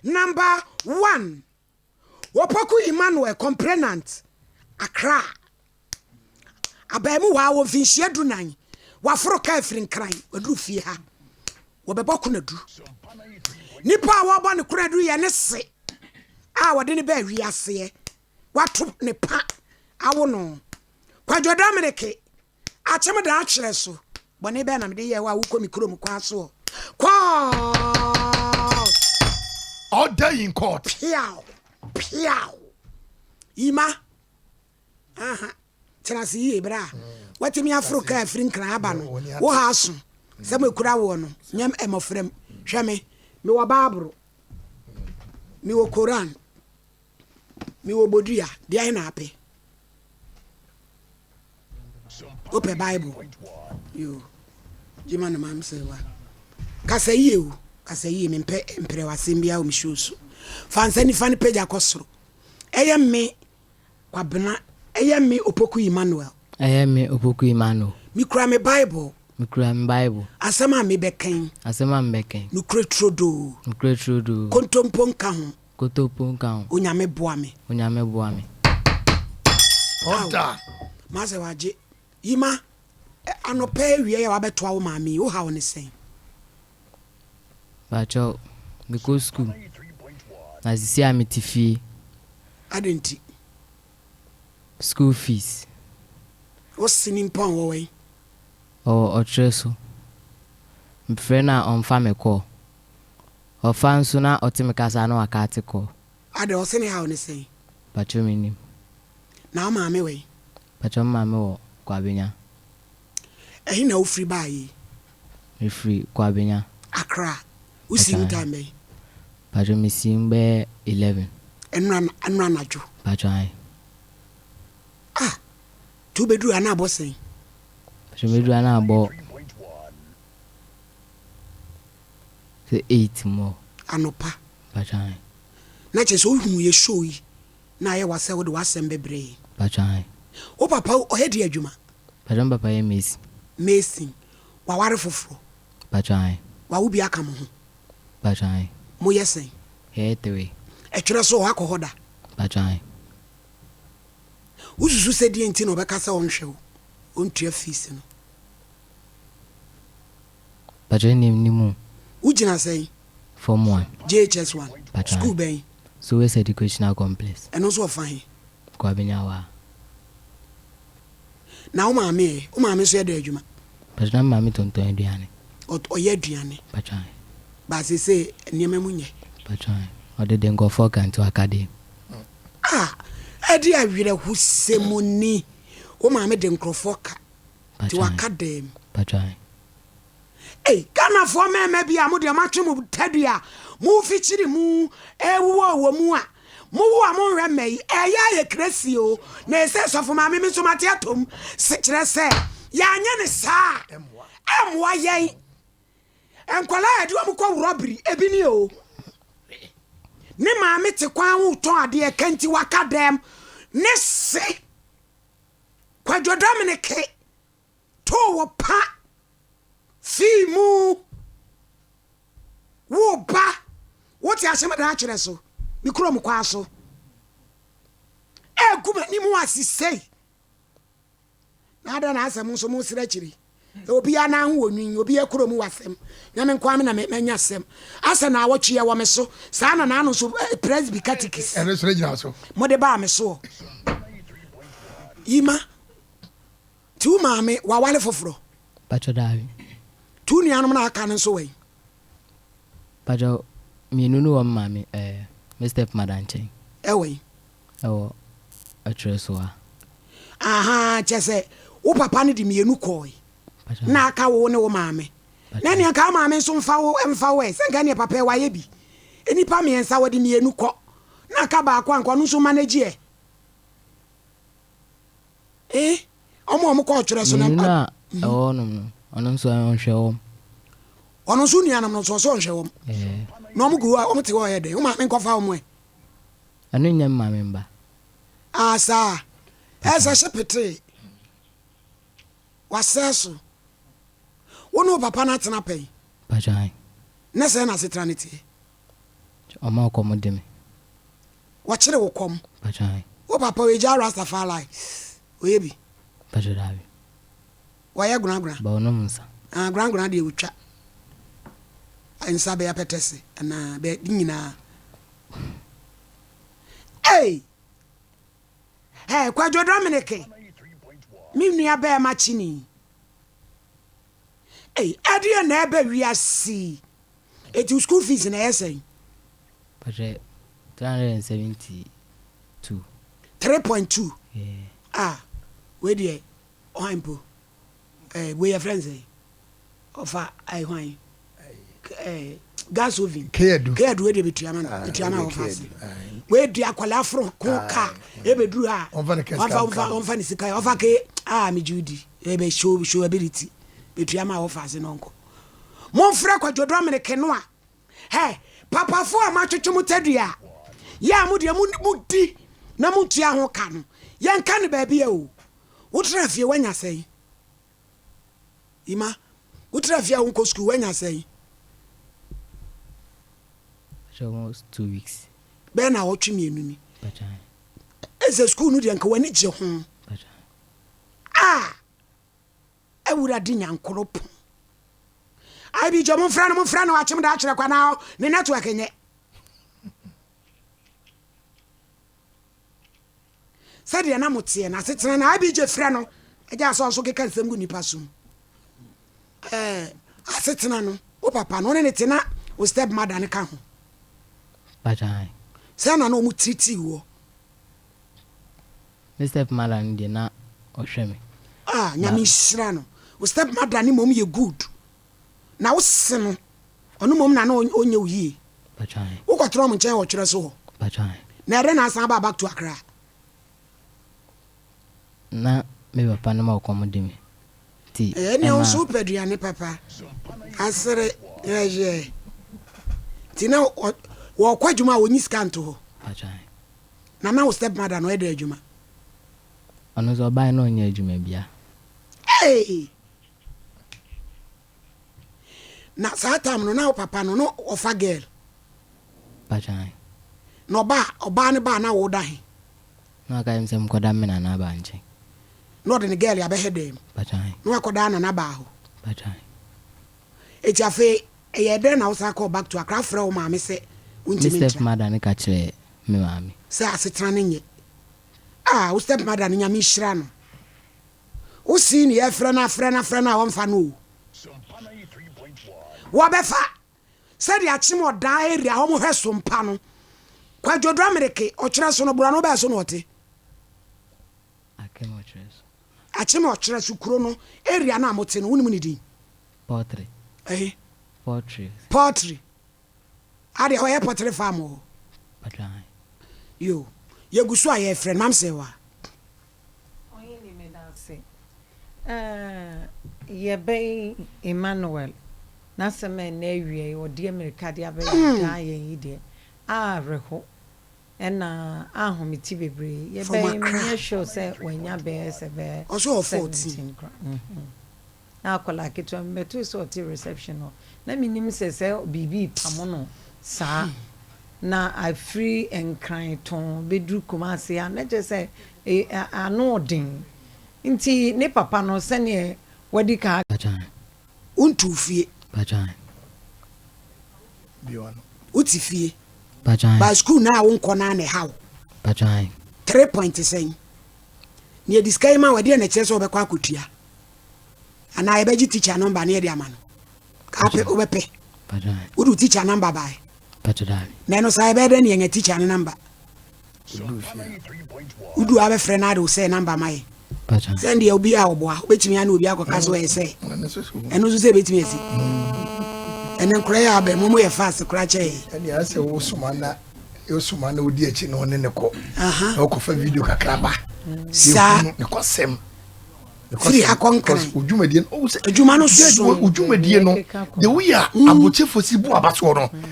Number one, Opoku Emmanuel, complainant, Accra. Abaamuwaa wɔ mfinhyia 14, waforo kaa firi Nkran, waduru fie ha. Wɔbɛbɔ konadu. Nipa a wɔbɔ ne konadu yɛ ne se a wɔde ne baa wiaseɛ. Wato ne pa awo no. Kwadwo Dominic, akyem da atwerɛ so. Bɔne bɛn na mede yɛɛ wo a wokɔ me kurom kwan soɔ? Court! Order in court. Piaw! Piaw! Yima! Aha, tena ase yie berɛ a watumi aforo kaa afiri Nkran aba no. Wo ha aso sɛ mekura woɔ no, nyɛ mmɔfra mu. Hwɛ me, mewɔ Baaboro, mewɔ Koran, mewɔ bodua, deɛn na apɛ? Wopɛ Bible? Yo, gyema no mam sɛ wa. Kasa yie o, kasa yie, mempɛ mprɛ w'asɛm biara wɔ me show so. Fa nsa nifa no pagya kɔ soro. Ɛyɛ me Kwabena, ɛyɛ me Opoku Emmanuel. Ɛyɛ me Opoku Emmanuel. Mekura me Bible. Mekura me Bible. Asɛm a mebɛka yi. Asɛm a mebɛka yi. Nokorɛ turodoo. Nokorɛ turodoo. Kontompo nka ho. Kontompo nka ho. Onyame boa me. Onyame boa me. Order. Masɛ wagye. Yima, anɔpa awia yi a wabɛtoa wo maame yi, wo haw ne sɛn? Mpakyɛw, mekɔ sukuu, na sisi a mete fie. Adɛn nti? School fees. Wo se ne mpɔn wɔ wɛn? Ɔwɔ ɔkyerɛ so. Mefrɛ no a ɔmfa me call. Ɔfa nso na ɔte me kasa a na waka ate call. Adɛn, ɔse ne haw ne sɛn? Mpakyɛw mennim. Na wo maame wɛn? Mpakyɛw me maame wɔ Kwabenya. Ɛhe na wofiri baa yi? Mefiri Kwabenya. Accra. Wosii mu time bɛn? Mpakyɛw mesii mu bɛyɛ 11. Ɛnora ɛnora anadwo? Mpakyɛw ae. Ah! Nti wobɛduru ha na abɔ sɛn? Mpakyɛw mɛduru ha na abɔ sɛ 8 mu hɔ. Anɔpa? Mpakyɛw ae. Na kyerɛ sɛ wohuu yɛ show yi na ayɛ wa sɛ wode w'asɛm bɛbrɛ yɛn. Mpakyɛw ae. Wo papa ɔyɛ deɛ adwuma? Mpakyɛw me papa yɛ mason. Mason. Waware foforɔ? Mpakyɛw ae. Wawo bi aka mo ho? Mpakyɛw ae. Moyɛ sɛn? Yɛyɛ three. Ɛtwerɛ so wakɔ hɔ da? Mpakyɛw ae. Wosusu sɛ deɛ nti na ɔbɛka sɛ ɔnhwɛ wo, ɔntua fees no? Mpakyɛw nim nim o. Wogyina sɛn? Form one. JHS one. Mpakyɛw ae. School bɛn? Sowes Educational Complex. Ɛno nso ɔfa he? Kwabenya hɔ a. Na wo maame ɛ? Wo maame nso yɛ dɛn adwuma? Mpakyɛw na me maame tontɔn aduane. Ɔyɛ aduane? Mpakyɛw ae. But seesei nneɛma mu nyɛ? Mpakyɛw ae. Ɔde de nkurɔfoɔ ka nti waka dɛm. Ah! Ɛde awerɛhosɛm ni. Wo maame de nkurɔfoɔ ka nti Mpakyɛw ae. waka dɛm. Mpakyɛw ae. Ei Ghanafoɔ mmarima bi a mo deɛ moatwe mo tadua mo fikyiri mu ɛwowɔ wɔ mu a mo wo a monhwɛ mma yi ɛyɛ ayɛ kresi o na ɛsɛ sɔfo maame me nso mate atom se kyerɛ sɛ yɛanyɛ ne saa a ɛmmoa yɛn nkwadaa a yɛde wɔn kɔ worɔbiri ebi ni o ne maame te kwan ho tɔn adeɛ kanti waka dɛm ne se Kwadwo Dominic Too wo pa fii mu wo ba wo te ase meda akyerɛ so me kurom kwaa so ɛgu m'anim ase sei na adɛn na asɛm nso mo srɛ akyiri obiara nan ho wɔ nwin obiara kurom wɔ asɛm nyame nkoa me na manya asɛm asɛ na awɔtwe yɛ wɔ me so saa na naano nso presby catechies ɛno nso gyina so mode baa me soɔ yima Nti wo maame waware foforɔ? Mpakyɛw daabi. Nti wo nuanom no a aka no nso wɛn? Mpakyɛw mmienu no wɔ me maame ɛɛ me step mother nkyɛn. Ɛwɛn? Ɛwɔ ɛtwerɛ so ha. Ahaa kyɛ sɛ wo papa no de mmienu kɔɔe Mpakyɛw. na aka wo ne wo maame. Na Mpakyɛw. ɛneɛ nka wo maame nso mfa wo mfa wo ɛ sɛ nka ɛneɛ papa yi wayɛ bi. Nnipa mmiɛnsa wɔde mmienu kɔ na aka baako a nka ɔno nso manage ɛ. Eh, wɔn a wɔkɔ ɔtwerɛ so na. Mmienu no a ɛwɔ hɔnom no, ɔno nso ɔnhwɛ wɔn. Ɔno nso nuanom no nso ɔsɛ ɔnhwɛ wɔn. Ɛɛ. Na wɔn gu hɔ a wɔn te hɔ yɛ dɛn? Wo maame nkɔfa wɔn ɛ. Ɛno nyɛ me maame mba. Ah saa. Ɛsɛ hye petee. Wasɛe so. Wo ne wo papa no atena pɛn? Mpakyɛ ae. Ne sɛn na asetena no teɛ? Ɔma ɔkɔm de me. Wɔkyere wo kɔm. Mpakyɛ ae. Wo papa oegyaa Rastafari ɔyɛ bi? Mpakyɛ daabi. Wɔyɛ gwragwra. But ɔnom nsa. Ah gwragwra deɛ otwa nsa bɛyɛ apɛtɛse anaa bɛ ne nyinaa. Ei! Hey, Kwadwo Dominic, me nua bɛɛma kyini. Ei, ɛdeɛ na ɛbɛ wiase yi. Eti wo school fees na ɛyɛ sɛn? Pakyɛ 372. 3.2 Yeah. Ah, wei deɛ hwan mpo? Eh, wei yɛfrɛ no sɛn? Ɔfa eh, hwan? Eh, gas oven. Keadu. Keadu wei deɛ bɛtua ma no. Ah, Bɛtua ma wei deɛ wɔfa ase. Keadu, aye. Wei deɛ akwadaa foro ko kaa ɛbɛduru ha. Ɔmfa ne kɛse Ɔmfa ka ɔmfa nka. ɔmfa ne sika. Ɔfa ke ah megye wo di. Ɛbɛ show ability. Bɛtua ma wɔfa ase na ɔnkɔ. Momfrɛ Kwadwo Dominic no a. Hɛ, papafo a moatwetwe mo tadua, yɛ a mo deɛ modi na montua ho ka no, yɛnka no baabi a o. Wotra fie, woanya sɛn? Ima, wotra fie a wonkɔ sukuu, woanya sɛn? Almost 2 weeks. Bɛyɛ na awɔtwe 2 ni. Ɛsɛ sukuu no deɛ nka w'ani gye ho. A, Awurade Nyankoropɔn. Ibj, momfrɛ no, momfrɛ no, akyem da akyerɛ kwa na ne network nyɛ. Sɛdeɛ na moteɛ no asetena no, IBJ, frɛ no, agya sɛ ɔso keka nsɛm gu nipa som. Asetena no, wo papa no, wo ne ne te na wo step mother no ka ho? Sɛ na ɔmu tiritii wɔ? Me step mother no deɛ, na ɔhwɛ me. Ah, Nyame nhyira no. Wo step mother ne mmom yɛ good na wo se no, ɔno mmom na ɔnyɛ wo yie. Wokɔtena ɔmo nkyɛn wɔ twerɛ so hɔ na ɛdɛ na asan ba back to Accra? Na me papa no ma ɔkɔm de me nti. Ɛyɛ nea wo nso wopɛ aduane papa asere yɛyɛ nti na wɔkɔ adwuma a wɔnyi sika nto hɔ na wo step mother no ɛda adwuma? Ɔno nso ɔbaeɛ na ɔnyɛ adwuma bia. Hey! Na saa time no na wo papa no ɔfa girl? Na ɔbaa ɔbaa ne baa na wo da he? Na ɔka yɛm sɛ mkɔda me nana aba nkyɛn. Na ɔde ne girl abɛhɛ dɛm na wakɔda nana baa hɔ? Eti afei ɛyɛ dɛn na wosan kɔɔ back to Accra frɛ wo maame sɛ Me wontumi step ntra? mother no ka kyerɛ me maame. Sɛ asetena no nyɛ a, wo step mother no, Nyame nhyira no. Wo sii ne yɛfrɛ no, afrɛ no, afrɛ no a wɔmfa no o. Wɔbɛfa sɛdeɛ akyem ɔdaa area hɔ mohwɛ so mpa no. Kwadwo Dominic ɔkyerɛ so no, borɔ no bɛɛ so na ɔte? Akem ɔkyerɛ so. Akyem ɔkyerɛ so kuro no, area no a mote no, wonim ne din? Poultry. Ɛhe? Poultry. Poultry adeɛ hɔ yɛ poultry farm wɔ hɔ? Yo, yɛgu so a yɛfrɛ no mam sɛ wa. Ɔhene, meda ase. Yɛbɛn Emmanuel n'asɛm a ɛnɛ awia yi ɔde mmirika de abɛyɛ daa yɛn yi deɛ awerɛho ɛna ahomete bebree. From Yɛbɛn Accra. menyɛ sure sɛ wanya bɛyɛ sɛ bɛyɛ Ɔso wɔ 14. 17 kora. Na akwadaa ketewa mbɛto sɛ ɔte reception hɔ na menim sɛ biribi pamo no saa na afiri Nkran tɔn bɛduru Kumase a na kyerɛ sɛ ano ɔden, nti ne papa no sɛneɛ wadi ka. Wontu fie? Wote fie ba school na a wonkɔ no a na ɛha wo? Three point sɛn ne yɛde sika yi ma wɔdeɛ na kyerɛ sɛ wobɛkɔ akɔtua anaa yɛbɛgye teacher number ne yɛde ama no apɛ wobɛpɛ wode wo teacher number bae na ɛno saa yɛbɛyɛ dɛ ne yɛnya teacher no number? Wodu a bɛfrɛ no ade wo sɛ number ma yɛ sɛ deɛ obi a ɔboa wobɛtumi ane obi akɔka so ɛyɛ sɛ ɛno nso sɛ ɛbɛtumi asi ɛnɛ nkora yɛ abɛ mo yɛ fast kora kyɛɛ. Ɛne asɛ wosoma na wodi akyi na ɔne ne kɔ na wokɔfa video kakra ba. Saa. Ne kɔsɛm. Firi ha kɔ Nkran. Odwumadie no adwuma no so. Odwumadie no de woyɛ a abokyefo si bu abasoɔ no.